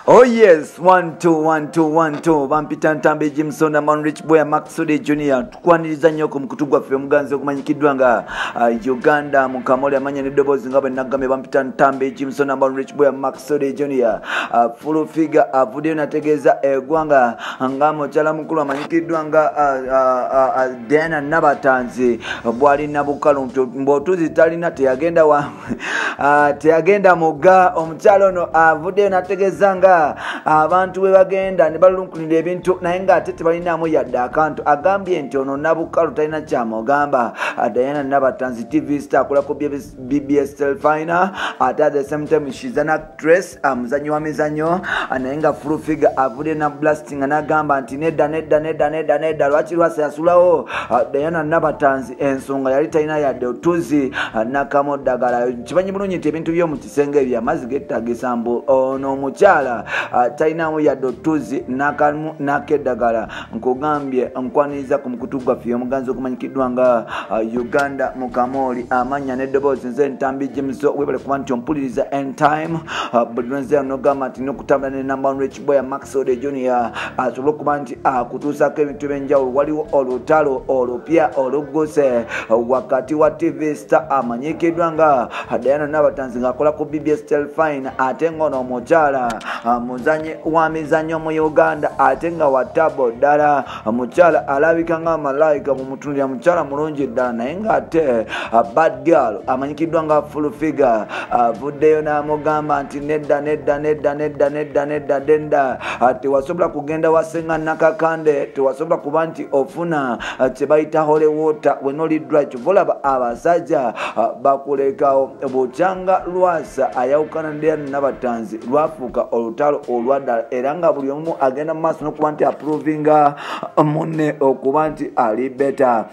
Oh yes, 1 2 1 2 1 2. Bampita Ntambi Jimson na Man Rich Boy Maxudi Junior. Tukwaniriza nnyo ku mukutu gwaffe omuganzi okumanyikiddwa nga Uganda mu Kamoli amanya n'eddoboozi nga bwe nagambye. Bampita Ntambi Jimson na Man Rich Boy Maxudi Junior. Full figure avuddeyo n'ategeeza eggwanga nga mukyala mukulu amanyikiddwa nga Diana Nabatanzi bw'alina bukalu mbw'otuzi talina teyagenda wa teyagenda mugga. Omukyala ono avuddeyo n'ategeeza nga abantu bwe bagenda ne balunkulira ebintu naye ng'ate tebalinaamu yadde akantu. Agambye nti ono Nabukalu talina kyamugamba. Diana Nabatanzi TV star akola ku BBS Telefina, ate at the same time she's an actress, muzanyi wa mizannyo, naye nga full figure avudde na blasting n'agamba nti nedda nedda nedda nedda nedda, lwaki Lwasa yasulawo Diana Nabatanzi? Ensonga yali talina yadde otuzi nakamu ddagala. Kimanyi bulungi nti ebintu by'omu kisenge ebyo amazzi gettagisa, mbu ono omukyala talinamu yadde otuzi nakamu nakeddagala. Nkugambye nkwaniriza ku mukutu gwaffe omuganzi okumanyikiddwa nga Uganda mu Kamoli amanya n'eddoboozi. Nze Ntambi Jimso, webale kuba nti ompuliriza anytime buli lwenzera nogamba nti nokutambula ne number one rich boy Maxode Junior asobole okuba nti akutuusako ebintu ebyenjawulo. Waliwo olutalo olupya olugguse wakati wa TV star amanyikiddwa nga Diana Nabatanzi ng'akola ku BBS Telefine, ate ng'ono omukyala muzanyi wa mizannyo mu Uganda, ate nga wa tabo ddala. Mukyala alabika nga malayika, mumutunulira mukyala mulungi ddala, naye ng'ate bad girl amanyikiddwa nga full figure avuddeyo n'amugamba nti nedda nedda nedda nedda nedda nedda nedda, tewasobola kugenda wasenga Nakakande, tewasobola kuba nti ofuna kye bayita holy water wenoliddwa. Kyova olaba abasajja bakulekawo. Bukyanga Lwasa ayawukana Diana Nabatanzi lwafuuka olutalo olwaddala, era nga buli omu agenda mu maaso n'okuba nti aprovinga munne okuba nti ali better.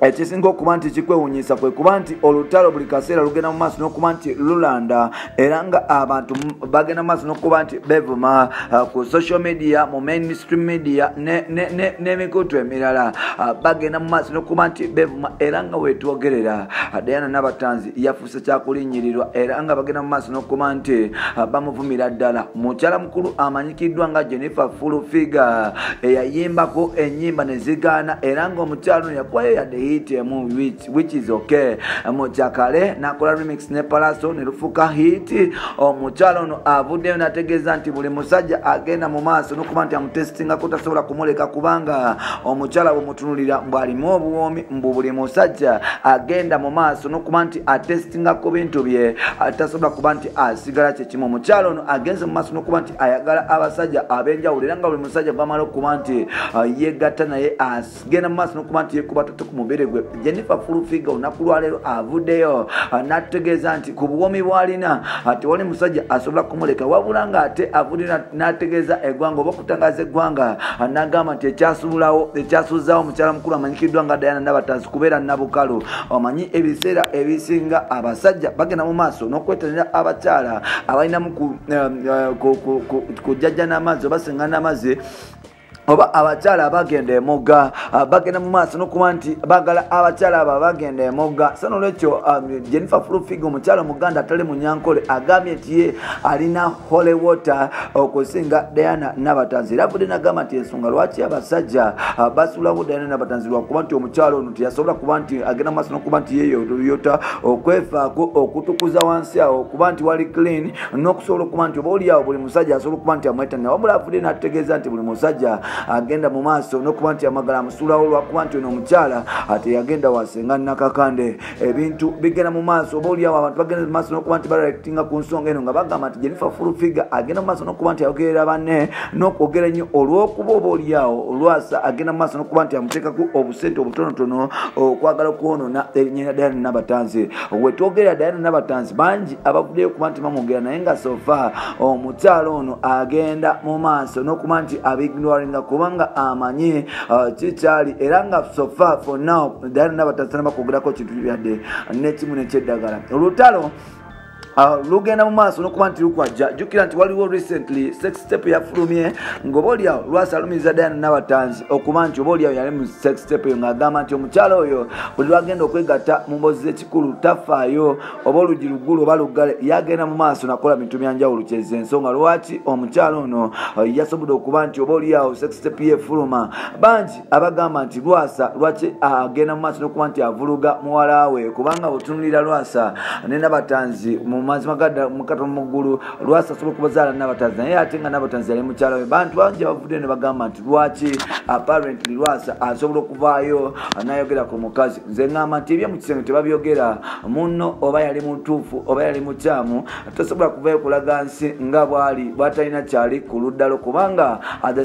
Ekisinga okuba nti kikwewunyisa kwe kuba nti olutalo buli kaseera lugenda mu maaso n'okuba nti lulanda, era nga abantu bagenda mu maaso n'okuba nti bevuma ku social media, mu mainstream media n'emikutu emirala, bagenda mu maaso n'okuba nti bevuma. Era nga wetwogerera Diana Nabatanzi yafuuse kyakulinnyirirwa, era nga bagenda mu maaso n'okuba nti bamuvumira ddala. Mukyala mukulu amanyikiddwa nga Jennifer Full Figure eyayimbako ennyimba ne zigaana, era nga omukyala ono yakuwayo yadde hit emu which is okay mukyakale nakola remix ne Palaso ne lufuka hit. Omukyala ono avuddeyo n'ategeeza nti buli musajja agenda mu maaso n'okuba nti amutestingako tasobola kumuleka, kubanga omukyala bwemutunulira mbu alimu obuwoomi, mbu buli musajja agenda mu maaso n'okuba nti atestinga ku bintu bye tasobola kuba nti asigala kyekimu. Omukyala ono agenze mu maaso n'okuba nti ayagala abasajja ab'enjawulo, era nga buli musajja gwamala okuba nti yegatta naye agenda mu maaso n'okuba nti yekuba tatu ku mubiri gwe. Jennifer Full Figure olunaku lwaleero avuddeyo n'ategeeza nti ku buwoomi bw'alina tewali musajja asobola kumuleka, wabula ng'ate avuddeyo n'ategeeza eggwanga oba okutangaza eggwanga n'agamba nti ekyasuuzaawo omukyala mukulu amanyikiddwa nga Diana Nabatanzi kubeera Nabukalu. Omanyi ebiseera ebisinga abasajja bagenda mu maaso n'okwetanira abakyala abalinamu kujjajja n'amazzi oba senga n'amazzi, oba abakyala abagenda emugga bagenda mu maaso n'okuba nti baagala abakyala abo abagenda emugga. So nolwekyo Jennifer Full Figure omukyala omuganda atali munyankole agambye nti ye alina holy water okusinga Diana Nabatanzi. Era avudde n'agamba nti ensonga lwaki abasajja basulawo Diana Nabatanzi lwakuba nti omukyala ono teyasobola kuba nti agenda mu maaso n'okuba nti yeeyota okwefaako okutukuza wansi awo okuba nti wali clean n'okusobola okuba nti oba oli awo buli musajja asobola okuba nti amwetanira. Wabula avudde n'ategeeza nti buli musajja agenda mu maaso n'okuba nti amagala amusuulawo lwakuba nti ono omukyala ate yagenda wasenga Nakakande. Ebintu bigenda mu maaso, oba oliawo abantu bagenda mu maaso n'okuba nti bareactinga ku nsonga eno nga bagamba nti Jennifer Full Figure agenda mu maaso n'okuba nti ayogerera banne n'okwogera ennyo olw'okuba oba oliawo Lwasa agenda mu maaso n'okuba nti amuteekako obusente obutonotono okwagala okwonoona erinnya lya Diana Nabatanzi. Wetwogerera Diana Nabatanzi bangi abavuddeyo okuba nti bamwogera, naye nga so far omukyala ono agenda mu maaso n'okuba nti abignoringa kubanga amanyi kikyali, era nga so far for now Diana Nabatanzi tanaba kwogerako kintu yadde n'ekimu n'ekyeddagala. Olutalo Lugenda mu maaso n'okuba nti lukwajja. Jjukira nti waliwo recently sex tape yafulumye ng'oba oliawo Lwasa alumiriza Diana Nabatanzi okuba nti oba oliawo yali mu sex tape eyo, ng'agamba nti omukyala oyo buli lwagenda okwegatta mu mboozi z'ekikulu tafaayo oba oluggi luggulu oba luggale, yagenda mu maaso nakola bintu byanjawulo. Kyeza ensonga lwaki omukyala ono yasobodde okuba nti oba oliawo sex tape yefuluma. Bangi abagamba nti Lwasa lwaki agenda mu maaso n'okuba nti avuluga muwala we, kubanga bw'otunuulira Lwasa ne Nabatanzi mu mazima gadda mukatono mu ggulu, Lwasa asobola okubazaala Nabatanzi, naye ate nga Nabatanzi yali mukyala we. Bantu bangi abavuddeyo ne bagamba nti lwaki apparently Lwasa asobola okuvaayo n'ayogera ku mukazi. Nze ŋŋamba nti ebyo mu kisenge tebabyogera munno, oba yali mutuufu oba yali mukyamu, tosobola kuvayo kulaga nsi nga bwali bwatalina kyali ku ludda lwo, kubanga at the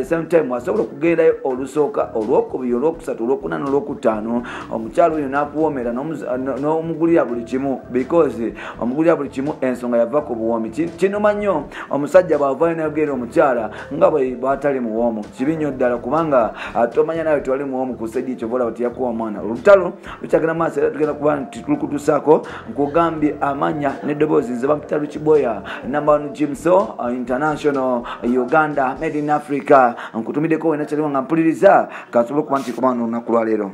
same time asobola okugendayo olusooka, olwokubiri, olwokusatu, olwokuna n'olwokutaano, omukyala oyo n'akuwoomera n'omugulira buli kimu, because omugulira buli kimu ensonga yava ku buwoomi. Kinuma nnyo omusajja bw'avaayo n'ayogera omukyala nga bw'atali muwoomu, kibi nnyo ddala, kubanga tomanya nawe tewali muwoomu ku side ekyo olaba teyakuwa omwana. Olutalo lukyagenda maaso era tugenda kuba nti tulukutusaako. Nkugambye amanya n'eddoboozi, nze bampita Lukiboya, number 1 Jimso International Uganda, made in Africa. Nkutumiddeko wena kyaliwo nga mpuliriza, kansobole okuba nti kubanga olunaku lwaleero.